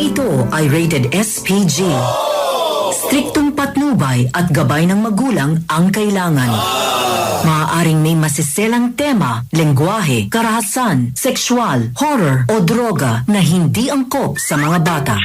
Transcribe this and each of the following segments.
Programang ito ay rated SPG. Striktong patnubay at gabay ng magulang ang kailangan. Maaaring may masiselang tema, lengguwahe, karahasan, sexual, horror o droga na hindi angkop sa mga bata.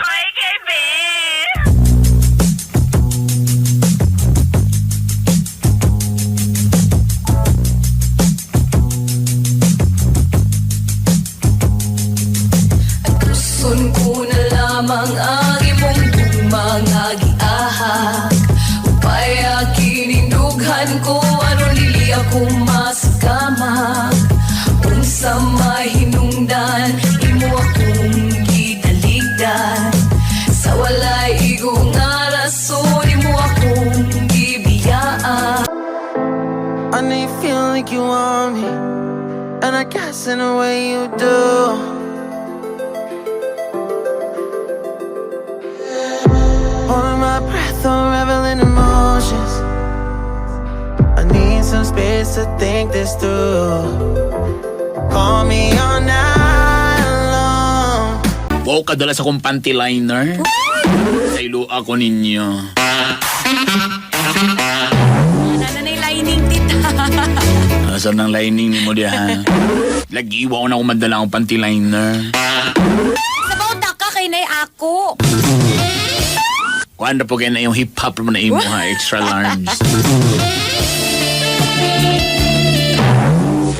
At gusto ko na lamang ang imong mga giahak. Upay kinindugan ko aron lili ako masakamak. Unsa mahinungdan imo akong gitaligdan. Sa walay igo nga rason imo akong gibiyaan. I know you feel like you want me, and I guess in a way you do. Holding my breath, unraveling emotions. I need some space to think this through. Call me all night long. Wow, kadala sa akong panty liner. Sa ilo ako ninyo. Ano na yung lining, tita? Asan ang lining ni mo diha? Lagi, wow na akong madala akong panty liner. Sabaw ka kay nay ako. Kuan na po kayo na yung hip-hop mo na imo ha, extra large.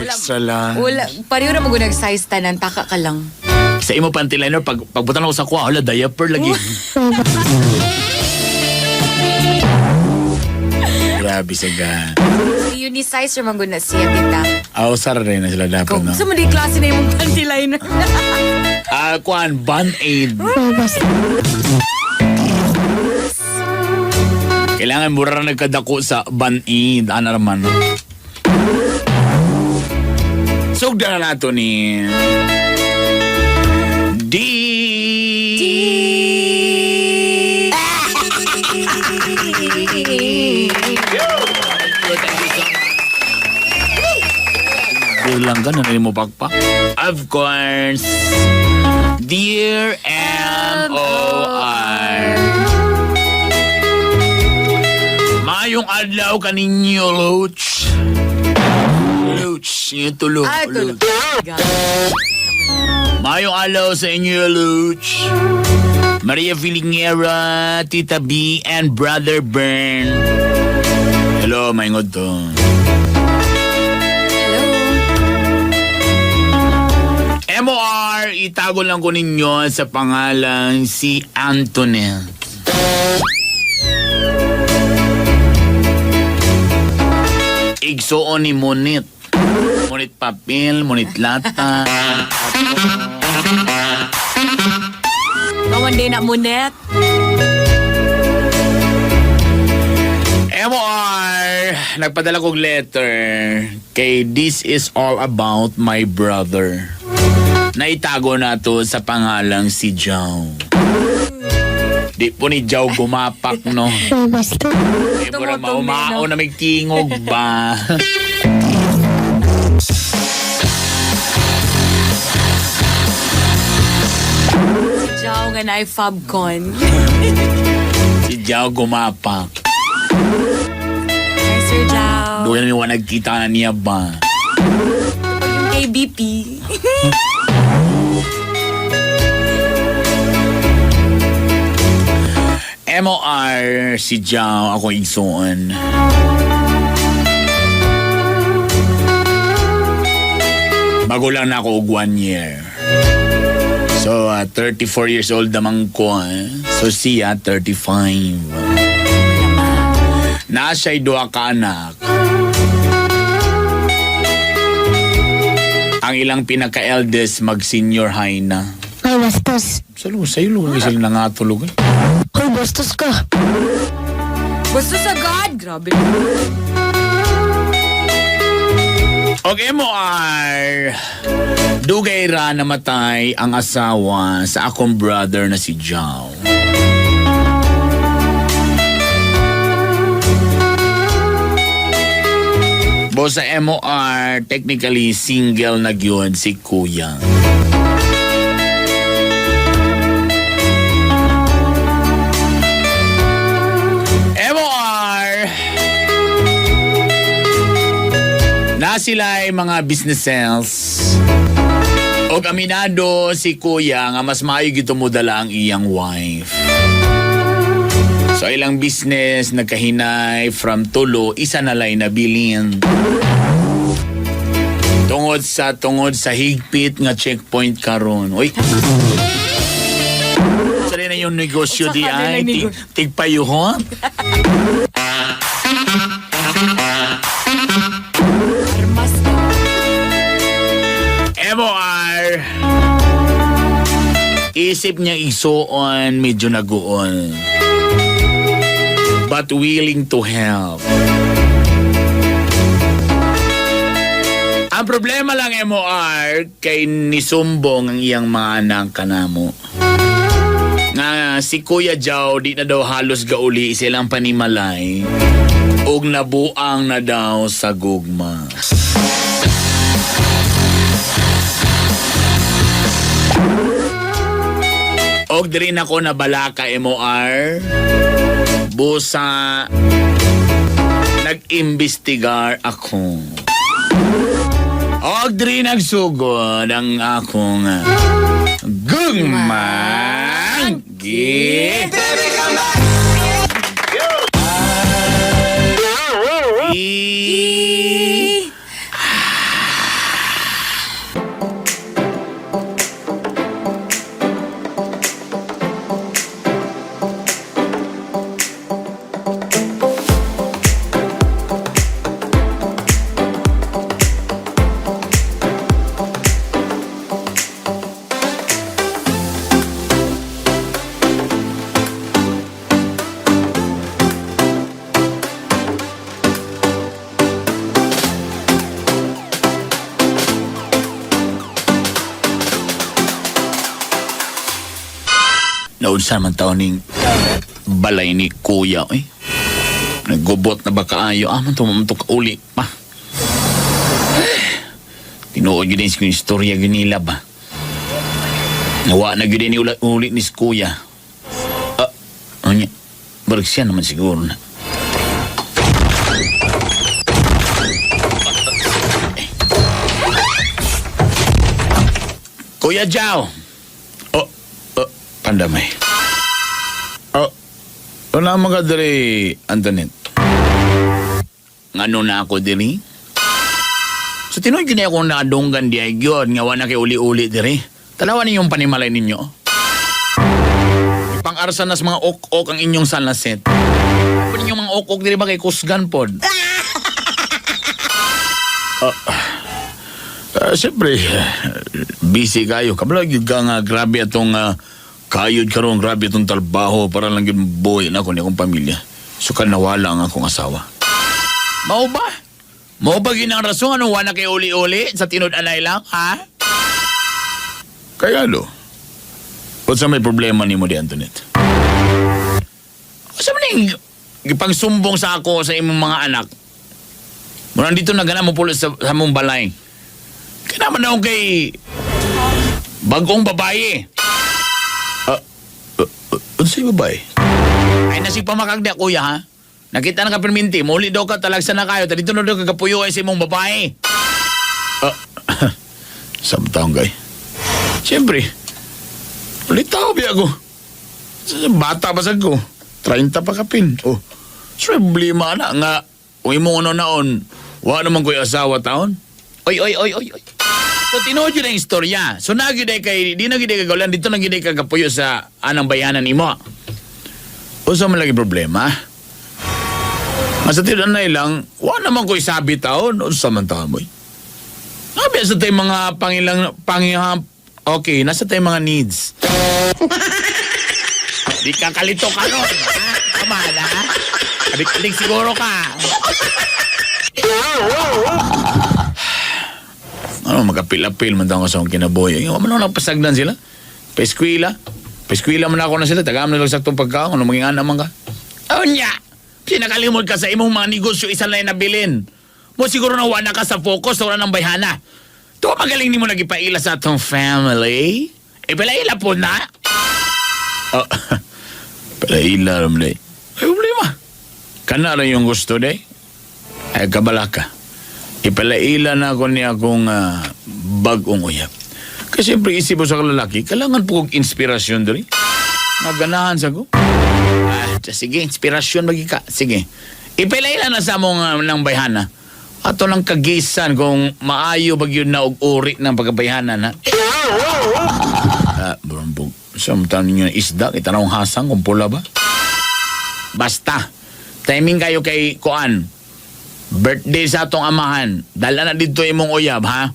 Extra large. Wala, pareho na mo size tanan, taka ka lang. Sa imo panty liner, pag pagbutan ako sa kuha, hala, diaper lagi. Grabe sa ga. Unisize or man na siya, tita. Aw, sara rin na sila dapat, Kung no? sa mo di klase na yung panty liner. Ah, kuan, band-aid. Kailangan mura na nagkadako sa band-aid. Ano naman? Sugdan na nato ni D. Thank you so much. Bilang ka, nanay mo pakpak. Of course, Dear M.O.R. Mayong adlaw kaninyo, Luch. Luch, yung tulo. Ah, tulo. Luch. Mayong adlaw sa inyo, Luch. Maria Filingera, Tita B, and Brother Bern. Hello, maingod to. Hello. MOR, itago lang ko ninyo sa pangalan si Antonette. Igsuon ni Monit. Monit papel, monit lata. Kawan din na munet. MOR, nagpadala kong letter kay This is all about my brother. Naitago na to sa pangalang si Joe. Di po ni Joe gumapak, no? Eh, mura maumao na may tingog ba? Si Jao nga na Fabcon. Si Joe gumapak. Hi, Sir Jao. Doon namin wala nagkita na niya ba? Yung KBP. MOR, si Joe, ako igsuon. Bago lang na ako og 1 year. So, 34 years old naman ko. Eh. So, siya, 35. Na siya'y duha ka anak. Ang ilang pinaka-eldest mag-senior high na. Ay, bastos. Salo, sa'yo lugar sila nangatulog. Eh. Hoy, bastos ka. Basta sa God. Grabe. Okay mo ay dugay ra namatay ang asawa sa akong brother na si Jow. Bo sa MOR, technically single na gyud si Kuya. sila ay mga businesses. Og aminado si kuya nga mas maayo gito mo dala ang iyang wife. So ilang business nagkahinay from tulo, isa na lay nabilin. Tungod sa higpit nga checkpoint karon. Uy. Sa na yung negosyo Unsa di ka ay din ang negosyo? tigpayuhon. Armas ka. MOR. Isip niya igsuon, medyo naguon. But willing to help. Ang problema lang, MOR, kay nisumbong ang iyang mga anak kanamo. Nga si Kuya Jow di na daw halos gauli silang panimalay ug nabuang na daw sa gugma. Og diri na ko nabalaka, MOR. Busa nag-imbestigar ako. Og diri nagsugod ang akong gugmang gi. I- Naunsa man taon ning balay ni kuya, eh. Nagubot na ba kaayo? Ah, man to, man to kauli pa. Eh, tinuod yun yung istorya yun nila ba? Nawa na yun ni ulit, ulit ni kuya. Ah, ano niya? Barag siya naman siguro na. Kuya Jao! Oh, oh, pandamay. Oh, wala mo ka diri, Antoinette. Ngano na ako diri? So tinuod yun akong naadunggan di ay gyud nga wala kay uli-uli diri. Tanawa ninyong panimalay ninyo. Pang-arsa nas mga ok-ok ang inyong salaset. Ano ninyong mga ok-ok diri ba kay kusgan pod? Siyempre, busy kayo. Kabalo gyud ka nga grabe atong kayod karon, grabe atong trabaho para lang gyud buhay na ako ni akong pamilya. So kan nawala ang akong asawa. Mao ba? Mao ba gyud ang rason anong wala kay uli-uli sa tinud-anay lang, ha? Kaya lo. Unsa may problema nimo di Antoinette? Unsa man ning gipangsumbong sa ako sa imong mga anak? Muna dito na gana mo pulo sa mong balay. Kaya naman ako kay bagong babae. Ah, unsay babae? Ay nasi pamakagda kuya ha. Nakita na ka perminti, muli daw ka talagsa na kayo, dito na daw ka kapuyo ay sa imong babae. Ah, samtaon gay. Siyempre, ulit tao biya ko. Bata pa sad ko. 30 pa kapin. Oh. So, problema na nga, kung imong ano naon, wa naman ko'y asawa taon. Oy, oy, oy, oy, oy. So, tinuod yun ang istorya. So, nagyud ay kay, di na gyud ay kagalan, dito na gyud ay kagapuyo sa anang bayanan nimo. Unsa man lagi problema? Mas sa tinuod na lang, wa naman ko'y sabi taon, unsa man taon mo'y. Nabi sa tayo mga pangilang, pangiham, okay, nasa tayo mga needs. Di ka kalito ka nun, ha? Tama na, ha? Adik-adik siguro ka. Ano, magapil-apil man daw ako sa akong kinabuhi. Yung man ako nagpasagdan sila. Paeskwela. Paeskwela man ako na sila. Tagam na lang saktong pagkaon. Ano maging anak man ka? Unya! Pinakalimod ka sa imong mga negosyo, isa lang nabilin. Mo siguro na wala ka sa focus, wala ng bayhana. Tuwa magaling nimo nagipaila sa atong family. Ipalaila po na. Oh, palaila ram day. Ay, problema. Kana rin yung gusto day. Ay, kabala ka. Ipalaila na ako niya akong bag-ong uyab. Kasi siyempre isip mo sa lalaki, kailangan po kong inspirasyon diri. Naganahan sa ko. Ah, sige, inspirasyon magi ka. Sige. Ipalaila na sa among ng bayhana. Ato lang kagisan kung maayo ba gyud na og uri ng pagkabayhanan ha. Ah, burumbog. Sa ninyo isda, itanong hasang kung pula ba? Basta. Timing kayo kay Kuan. Birthday sa atong amahan. Dala na dito imong uyab, ha?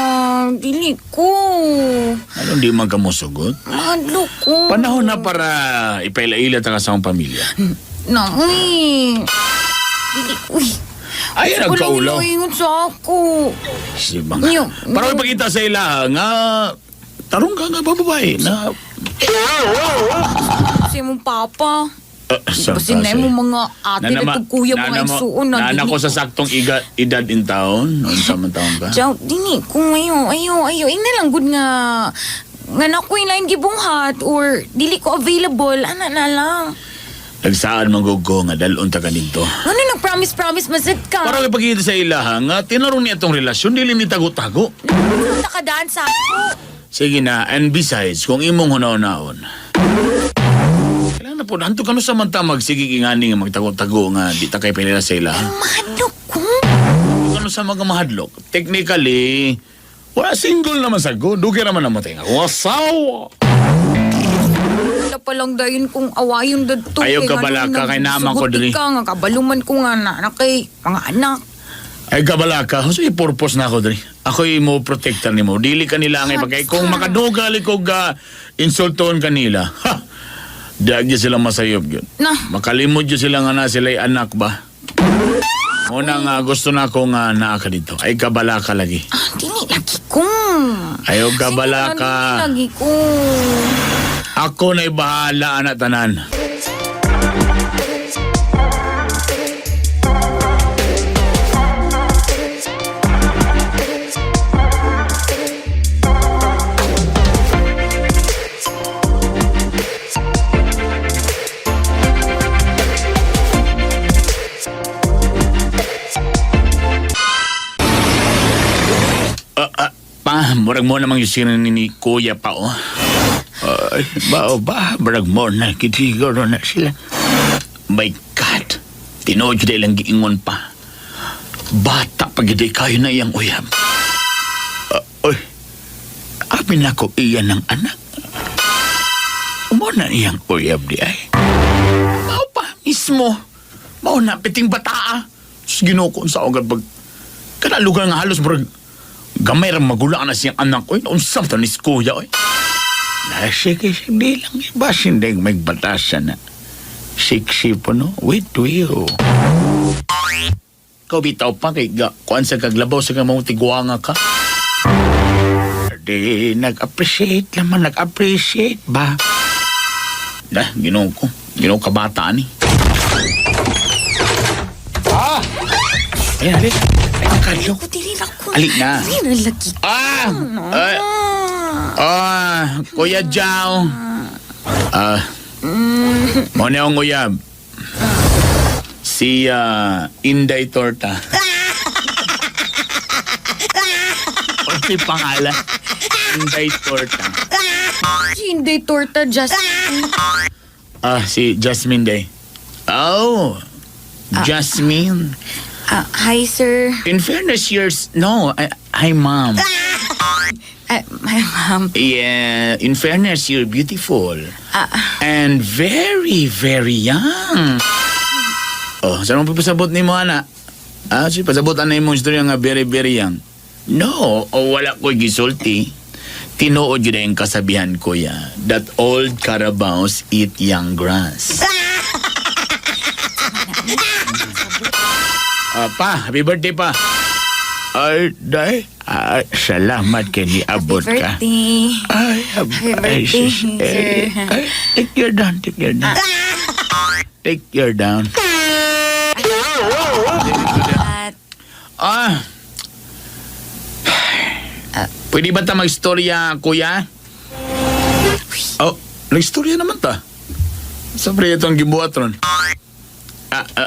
Ah, dili ko. Anong di man ka mosugot? Mahadlok ko. Panahon na para ipaila-ila ta ka sa akong pamilya. Na, uy. Dili, uy. Ay, Gusto ko lang nagkaulaw. ingon sa ako. Si mga. Niyo. Para ipakita sa ila nga tarong ka nga babae na Sa imong papa. Sa Basin na imong mga ate na kuya mga igsuon na. Nana dili ko sa saktong edad in taon. Unsa man taon ka? Diyaw, dini ko ayo, ayo, ayo. Ing na lang good nga nga na ko lain gibunghat or dili ko available, ana na lang. Nagsaad man gud ko nga dalon ta ka didto. Ano nang promise promise masid ka? Para ipakita sa ila nga tinarong niya itong relasyon dili ni tago-tago. Nakadaan sa ako. Sige na, and besides, kung imong hunaw-naon, kailangan na po, hanto ka no sa manta magsige ingani nga magtago-tago nga di ta kay pinila sa ila. Mahadlok ko. Ano sa mga mahadlok? Technically, wala single naman sa ko. Dugay naman namatay nga akong asawa. Wala pa lang dayon kung awayon dadto. Ayaw kay ka nga bala nung ka, kay naman ko nagsugot diri. Ka, nga kabaluman ko nga na, na kay mga anak. Ay kabala ka, so purpose na ako diri. Ako'y mo protector nimo. Dili ka nila ang ipagkay. Kung makadugal ko ga insultoon kanila. Ha! Di gyud sila masayop yun. Na. Makalimod yun sila nga na sila'y anak ba? Una nga gusto na ako nga naa ka dito. Ay kabala ka lagi. Ah, dili lagi ko. Ayaw kabala Sige na, ka. dili lagi ko. Ako na'y bahala anak tanan. Ah, ah, pa, murag mo namang yung ni Kuya pa, oh. Ay, ba, oh, ba, murag mo na, kitigoro na sila. My God, tinuod yun ilang giingon pa. Bata pa gid kayo na iyang uyab. Ah, oy, amin na ko iyan ng anak. Mo na iyang uyab di ay. Mao pa, mismo. Mao na, piting bataa. Sus, Ginoo ko sa agad pag... Kana lugar nga halos murag gamay ra magula na siyang anak oy. Unsa ta ni kuya oy. Na sige sige lang iba sindig may batasan na. Siksi po no. Wait will. Ikaw bitaw pa kay ga, kuan sa kaglabaw sa kamong tigwanga ka. Di nag-appreciate naman, nag-appreciate ba? Dah, Ginoo ko. Ginoo kabata ni. Ah! Ayan, ali. Ay, nakadlok. Ko dili na ko. Ali na. Dili na lagi ko. Ah! Ay, ah, Kuya Jao. Ah. Mo na akong uyab. Si Inday Torta. O si pangalan? Inday Torta. Hindi torta just. Ah, si Jasmine Day. Oh, Jasmine. Ah, hi sir. In fairness, yours... No, hi, ma'am. Ah, my ma'am. Yeah, in fairness, you're beautiful. Ah, And very, very young. Oh, saan mo papasabot ni mo, ana? Ah, si pasabot ana imong istorya nga very, very young. No, o wala ko'y gisulti. Tinuod yun ang kasabihan ko ya, that old carabaos eat young grass. Ah, pa, happy birthday pa. Ay, day. Ay, salamat kay niabot happy ka. birthday. Ay, Happy ay, birthday, sis, sir. eh, ay, take your down, take your down. Take your down. At Ah. Pwede ba ta magstorya, kuya? Oh, nagstorya naman ta. Sa pre, itong gibuhat ron.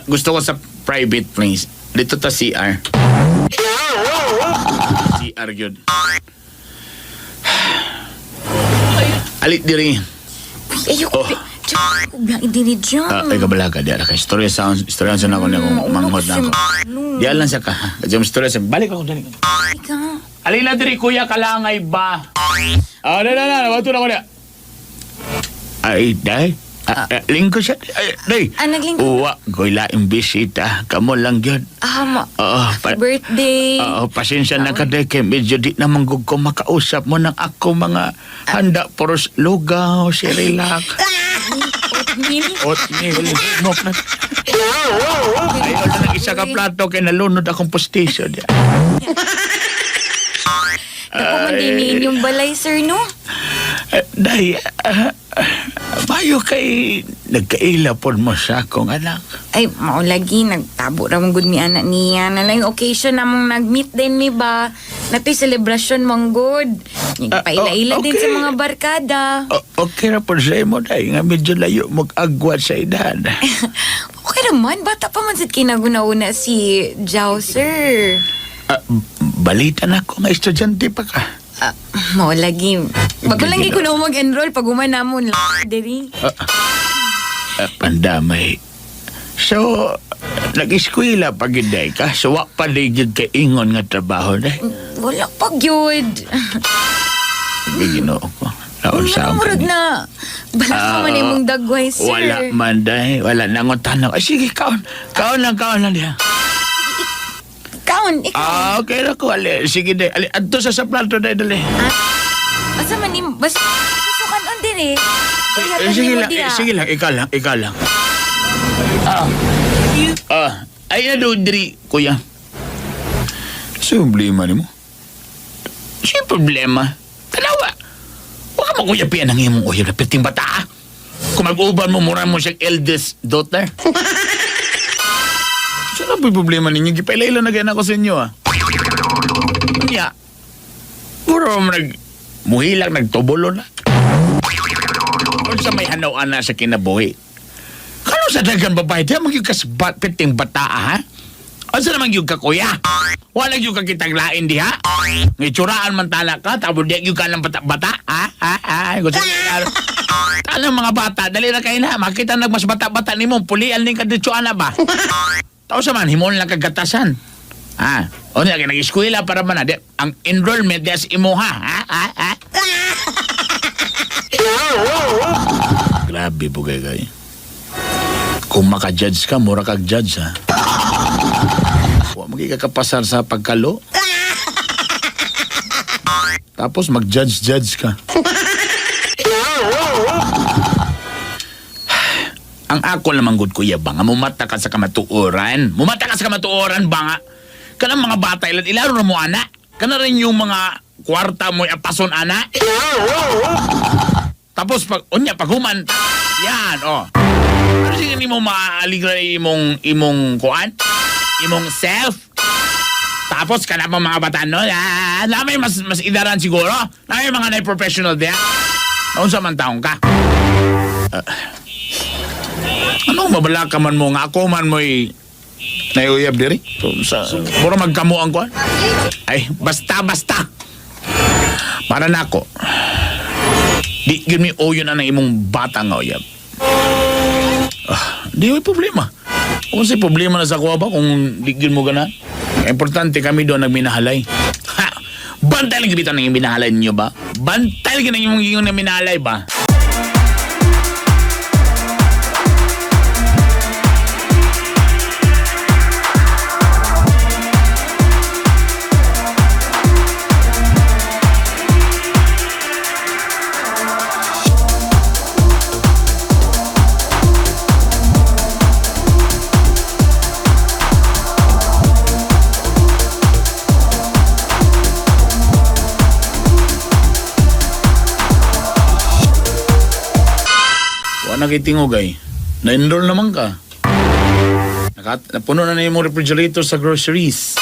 Gusto ko sa private place. Dito ta CR. CR yun. Alit diri. Uy, ayoko. Oh. Oh. Ko lang diri dyan. Ay, kabalaga, di ara kay istorya sa istorya sa nako na kung manghod na ako. Di lang siya ka. Kasi istorya sa balik ako dali. Ika. Alin na diri kuya kalangay ba? Ah, na na na, bato na ko na. Ay, day. Lingko siya. Ay, day. Naglingko. Uwa, ko'y laing bisita. Kamo lang yun. Ah, ma. Oo, Birthday. Oo, pasensya na ka, day. Kay medyo di naman gud ko makausap mo ng ako mga handa poros lugaw, sirilak. Oatmeal. Oatmeal. No, na. Ayaw na ng isa ka plato kay nalunod akong postisyo. Diya. Naku, man din inyong balay, sir, no? Day, bayo kay nagkaila po mo sa akong anak. Ay, maulagi, nagtabo ra mong good mi anak niya. Nalang yung occasion na mong nag-meet din mi ba? Nato'y celebration mong good. Nagpaila-ila Ah, oh, din sa okay. mga barkada. Okay ra po sa imo, day, nga medyo layo mag-agwat sa edad. Okay naman, bata pa man sad kinaguna-una si Jao, sir. Balita na ako nga estudyante pa ka. Maulagi. Bago lang ko na mag-enroll pag human namon diri. Pandamay. So, nag-eskwela pa gid day ka. So, wa pa day gyud kay ingon nga trabaho day. Wala pa gyud. Ginoo ko. Naon sa Ano murag na bala ka man imong dagway, sir. Wala man day. Wala nangutan ako. Ay, sige, kaon. Kaon lang, kaon lang diha. Kaon, ikaw. Okay ra ko. Ali, sige day. Ali, adto sa plato day, dali. Asa man im basta gusto kan on diri. Eh, sige lang, eh, sige lang, ikaw lang, ikaw lang. Ay na doon diri, kuya. Sa problema ni mo? Sa problema? Tanawa. Huwag ka mo kuya piyan ang imong uyab na piting bata. Ah. Kung mag-uban mo, mura mo siyang eldest daughter. Saan na problema ninyo? Gipaila-ila na gana ko sa inyo, ah. Nya. Puro mo nag... Muhilag, nagtubolo na. Unsa may hanaw ana sa kinabuhi. Kano sa dagan babae, di man gyud ka sa piting bata, ha? Unsa naman gyud ka, kuya? Wala gyud ka kitang lain diha? Ngitsuraan man tala ka, tapos di gyud ka ng bata-bata, ha? Ha? Ha? Gusto ko Talang mga bata, dali na kayo na. Makita nag mas bata-bata nimo, pulian ning kaditsuan na ba? Tao sa man, himon lang kagatasan. Ha? O niya, nag-eskwela para man na. Di, ang enrollment des imuha. Ha? Ha? Ha? Grabe po kay kay. Kung maka-judge ka, mura kag judge ha. Wa magiging sa pagkalo. Tapos mag-judge-judge ka. Ang ako lamang good kuya ba nga mumata ka sa kamatuoran. Mumata ka sa kamatuoran ba nga? Kanang mga bata ilan ilaro na mo ana. Kana rin yung mga kwarta mo apason ana. Tapos pag unya pag human yan oh. Ano sige nimo maaligra imong imong kuan? Imong self? Tapos kana pa mga bata no, namay mas mas idaran siguro. Namay mga na professional diya. Unsa man taong ka? Ano mabala ka man mo nga ako man mo'y naiuyab diri? So, sa, mura magkamo ang kuan. Ay, basta basta. Para nako. Di gyud mi uyon na ng imong bata nga uyab. Di may problema. Kung si problema na sa kuha ba kung di gyud mo gana. Importante kami doon nagminahalay. Ha! Bantay lang gibita ng minahalay ninyo ba? Bantay lang imong ingon na minahalay ba? Wa na kay tingog ay. Na-enroll naman ka. Napuno na na yung refrigerator sa groceries.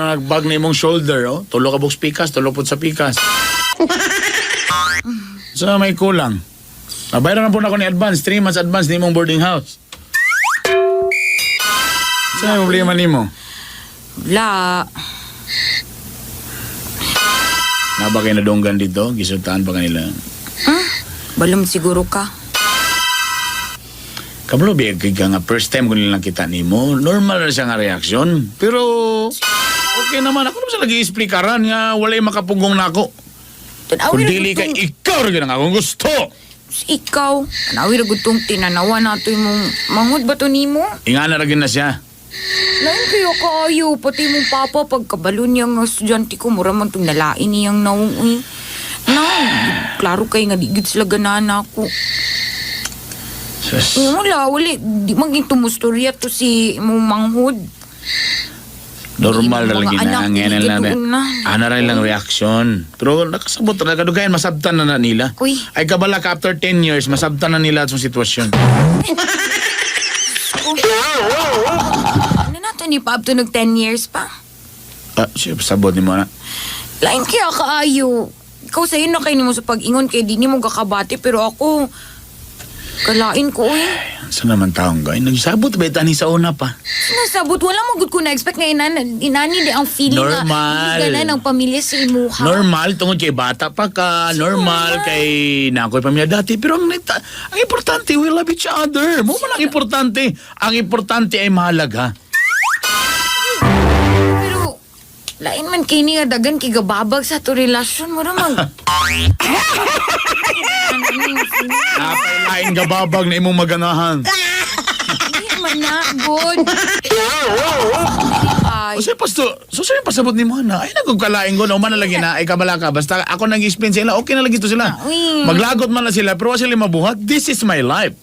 Nagbag na imong shoulder, oh. Tulo ka buks pikas, tulo pud sa pikas. So may kulang. Nabayaran na po na ako ni advance, 3 months advance ni imong boarding house. Sa may problema nimo? Wala. Na ba kayo nadunggan dito? Gisultahan pa kanila. Balom siguro ka. Kablo biyag kay ka nga first time ko nila nakita nimo, normal na siya nga reaksyon. Pero okay naman ako naman sa lagi explikaran nga walay makapugong nako. Tanawi Kung ra dili gud ka tong- ikaw ra gyud ang akong gusto. Ikaw. Tanawi ra gud tong tinanawa nato imong mangod ba to nimo? Ingana ra gyud na siya. Lain kayo kaayo, pati mong papa, pagkabalo niya nga estudyante ko, mura man itong nalain niyang naong eh. Na, klaro kay nga di gid sila ganahan ako. Sus. Wala, wala. Di maging tumustorya to si imong manghod. Normal ra Mga lagi na anak, ang yan di lang. ka doon na. Ana ra lang reaction. Pero nakasabot ra kadugayan masabtan na, na nila. Uy. Ay kabala ka after 10 years masabtan na nila sa sitwasyon. Ano na to ni pa up to nag 10 years pa? Ah, siya sabot nimo na. Lain kaya kaayo. Ikaw sa'yo na kayo nimo sa pag-ingon kay di nimo gakabati pero ako kalain ko eh. Sa naman taong gay nagsabot ba tani sa una pa? Sinasabot, wala mo gud ko na-expect nga inani di ang feeling Normal. nga hindi ng pamilya sa imuha. Normal tungod kay bata pa ka, normal kay nakoy pamilya dati pero ang importante we love each other. Mo man ang importante. Ang importante ay mahalaga. Pero lain man kini nga dagan kay gababag sa to relasyon mo ra mag. Napay lain gababag na imong maganahan. Hindi man na good. Ay, O siya pasto, so siya yung pasabot ni mo na. Ay nagkukalain ko no man na lagi na ay kabala ka basta ako nang explain sila okay na lagi to sila. Uy. Maglagot man na sila pero wa sila mabuhat. This is my life.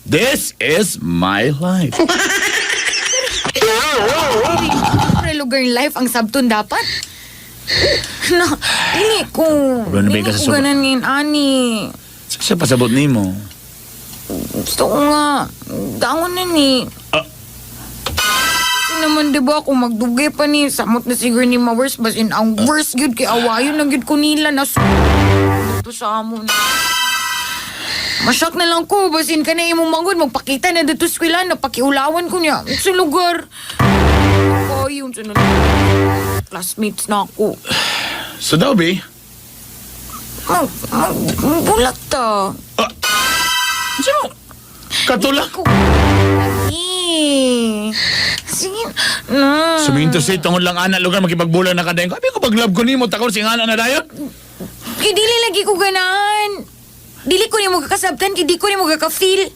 This is my life. pre lugar life ang sabton dapat. No, dili ko. Wala na ba Dili ka sa ko sobrang- ganan ngayon, ani. So siya pasabot nimo. Gusto ko nga, dangon na ni. Ah. Kasi naman, di ba, kung magdugay pa ni, samot na siguro ni ma-worst, basin ang worst gyud kay awayon na gyud ko nila na ito sa amon. Masyak na lang ko, basin ka na imong manggod, magpakita na dito sa eskwela, napakiulawan ko niya sa lugar. Ayun, sa classmates na ako. So daw bi, Magbulat ta. so katulak. Ko. Eh, sige na. Suminto say tungod lang ana lugar makipagbulan na kadayon. Abi ko paglove ko nimo takon sing ana na dayon. Kay dili lagi ko ganahan. Dili ko nimo kakasabtan, kay di ko nimo kaka-feel.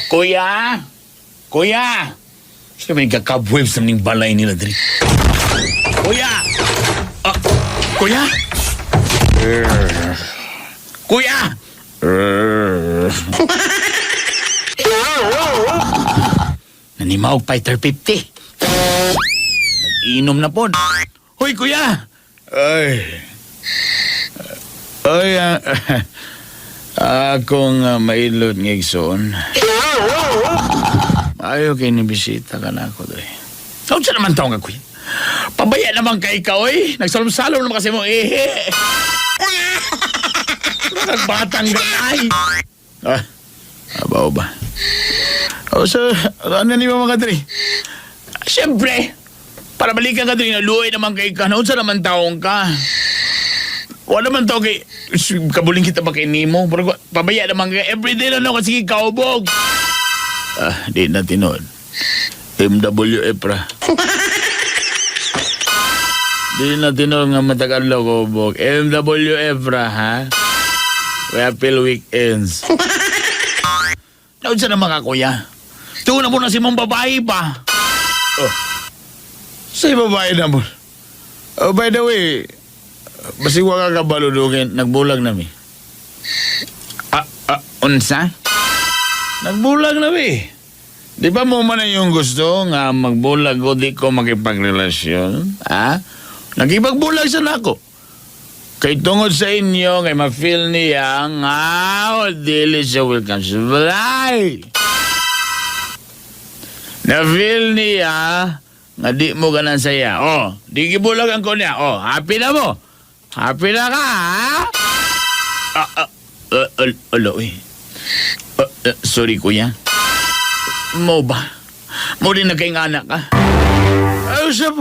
Kuya! Kuya! Sino ba yung kakabwebs naman yung balay nila diri? Kuya! Ah, kuya? Kuya! Nanimaog fighter 50. Nag-inom na po. Hoy, kuya! Ay. Ay, akong mailot nga igsoon. Ayaw kay ni bisita ka na ako, dre. Saan siya naman taong ka, kuya? Pabaya naman kay ka, oy. Nagsalom-salom naman kasi mo, eh. Nagbatang ganay. Ah, abaw ba? O, so, ano ni mga kadri? Siyempre, para balikan ka dre, naluoy naman kay ka. Naunsa naman taong ka. Wala man taong kay... Kabuling kita ba kay Nemo? Pero pabaya naman kay everyday na no kasi kaubog. Ah, di na tinuod. MWF ra. Di na tinuod nga matagadlaw ko ubog. MWF ra, ha? Rapil weekends. Naunsa naman ka, kuya? Tuon na mo na si mong babae pa. Oh. Sa babae na mo. Oh, by the way, Basig wa ka kabalo dugin, nagbulag na mi. Ah, ah, unsa? Nagbulag na mi. Di ba mo man ang yung gusto nga magbulag o di ko makipagrelasyon? Ha? Nagipagbulag sa nako. Kay tungod sa inyo, kay ma-feel niya nga o dili siya welcome sa balay. Na-feel niya nga di mo ganan saya. Oh, di gibulagan ko niya. Oh, happy na mo. Happy na ka, ha? Ah, ah, alo, eh. Ah, ah, sorry, kuya. Mo ba? Mo din nagkaing anak ka? Ay, usap.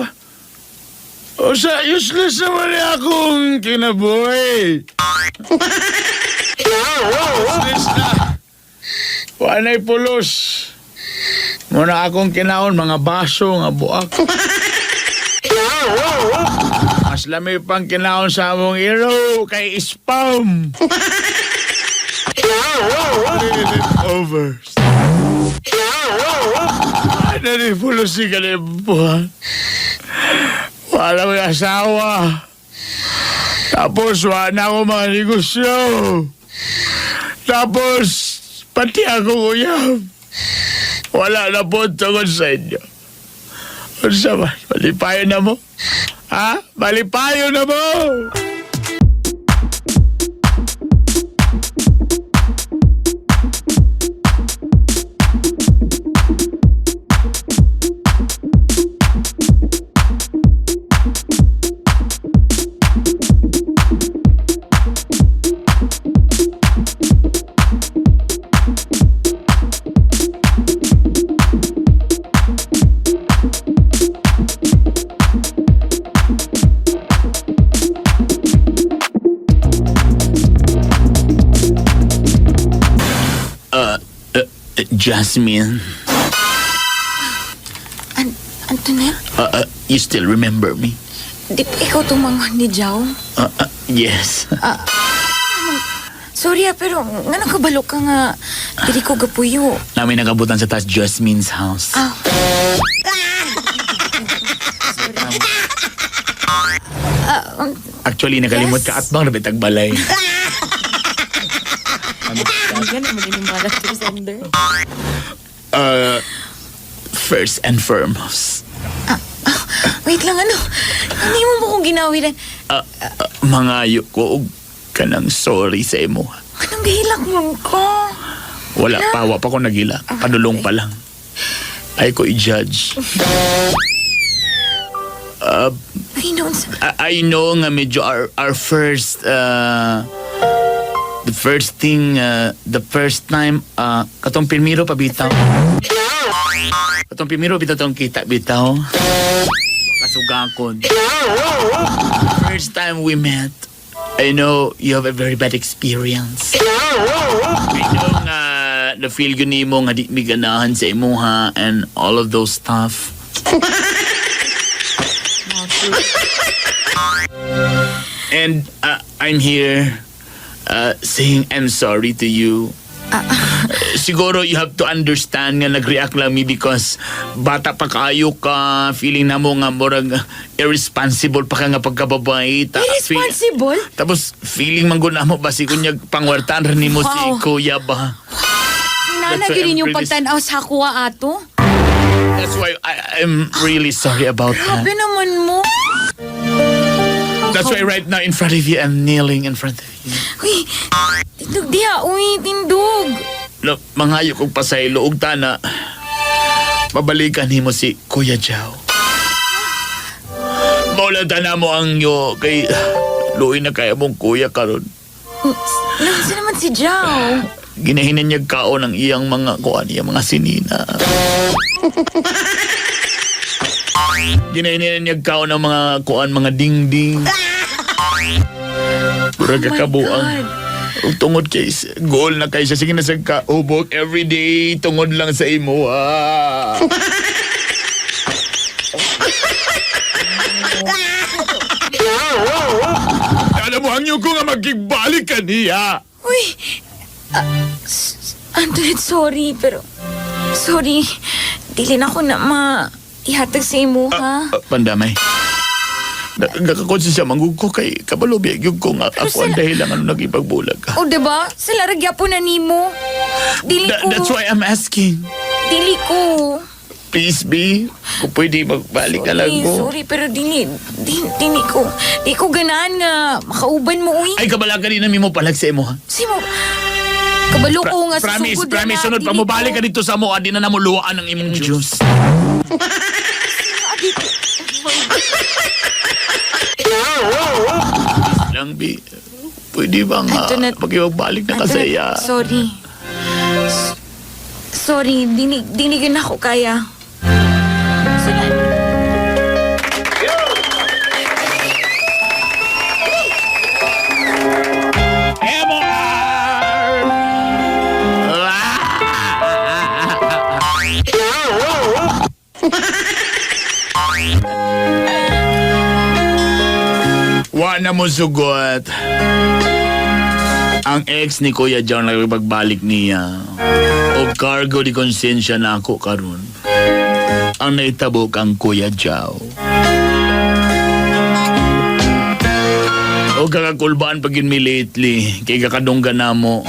Usa, useless naman niya akong kinabuhi. Useless na. Wanay pulos. Muna akong kinaon mga baso nga buak. Mas lami pang kinaon sa among iro kay spam. Over. Ano ni pulos si kalibuan? Wala may asawa. Tapos wala na ako mga negosyo. Tapos pati ako uyab. Wala na po tungod sa inyo. Unsa ba? Malipayo na mo? Ha? Malipayo na mo! Jasmine, Antoinette, you still remember me? di ba ikaw itong mga ni Jao? Yes. Sorry ah, pero nga nakabalo ka nga. Dili ko gapuyo. Namin nakabutan sa taas Jasmine's house. Ah. Actually, nakalimot Yes. ka at bang nabitag balay. Ano naman inimala to sender? First and foremost, Wait lang, ano? Hindi mo ba kong ginawilan? Mangayo ko og kanang sorry sa imo. Anong gahilak mo ko? Wala pa, wa pa ko nagila. Padulong pa lang. Ay ko i-judge. Ay, noon sa... I know nga medyo our first the first thing the first time katong primero pa bitaw. Katong primero bitaw tong kita bitaw. Kasugakon. First time we met, I know you have a very bad experience. I know nga na feel yun nimo nga di mi ganahan sa imuha and all of those stuff. And I'm here saying I'm sorry to you. Siguro you have to understand nga nag-react lang mi because bata pa kaayo ka, feeling na mo nga murag irresponsible pa ka nga pagkababae. Irresponsible? Tapos feeling man gud na mo basi kunyag pangwartaan ra nimo si Wow. kuya ba. Nana, That's why yun I'm yung really- pagtanaw sa kuha ato. That's why I'm really sorry about that. Grabe naman mo. That's why right now in front of you, I'm kneeling in front of you. Uy, tindog diha. Uy, tindog. No, mangayo kong pasaylo og tana. Pabalikan nimo si Kuya Jow. Maula tana mo ang yo kay luoy na kaya mong kuya karon. Nansa naman si Jao. Ginahinan niya kaon ang iyang mga kuan, iyang mga sinina. Ginahinan niya kaon ang mga kuan, mga dingding. Murag Oh my kakabuang. God. Ug tungod kay goal na kay siya sige na sa kaubok every day tungod lang sa imo ah. Alam mo hangyo ko nga magigbalik ka niya. Uy, Antoinette, sorry, pero... Sorry. Dili na ko na ma... Ihatag sa imo, ha? Pandamay. Nagkakonsensya man gud ko kay kabalo biya gyud ko nga ako ang dahilan ano nagipagbulag ka. O, diba? Sila ra gyapon na nimo. Dili ko. That's why I'm asking. Dili ko. Please, B. Kung pwede magbalik na lang Sorry, ko. sorry, pero dili, dili ko. Di ko ganahan nga makauban mo, uy. Ay, kabala ka rin namin mo palag sa imo, ha? Simo, kabalo ko nga sa Promise, sugod promise, na, sunod pa dili mo balik ka ko. dito sa mo, di na namuluan ang imong Diyos. Lang, B. Pwede ba nga pakipagbalik na ka sa Antoinette, iya? Sorry. Sorry, dini, dinigan ako kaya. Sige. MOR! Wa na mo sugot. Ang ex ni Kuya John nagpagbalik niya. O cargo di konsensya na ako karon. Ang naitabo kang Kuya Jow. O kakakulbaan pag mi lately, kay kakadunggan na mo.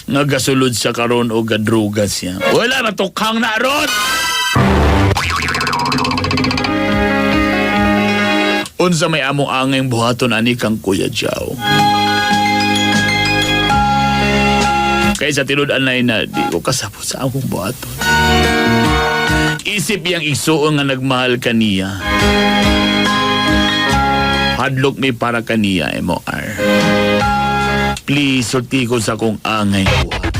Nga gasulod sa karon o gadruga siya. Wala na tukhang na ron! Unsa may amo angay buhaton ani kang Kuya Jow. Kay sa tinud-anay na di ko kasabot sa akong buhaton. Isip yang igsuon nga nagmahal kaniya. Hadlok mi para kaniya, MOR. Please, sulti ko sa kong angay buhat.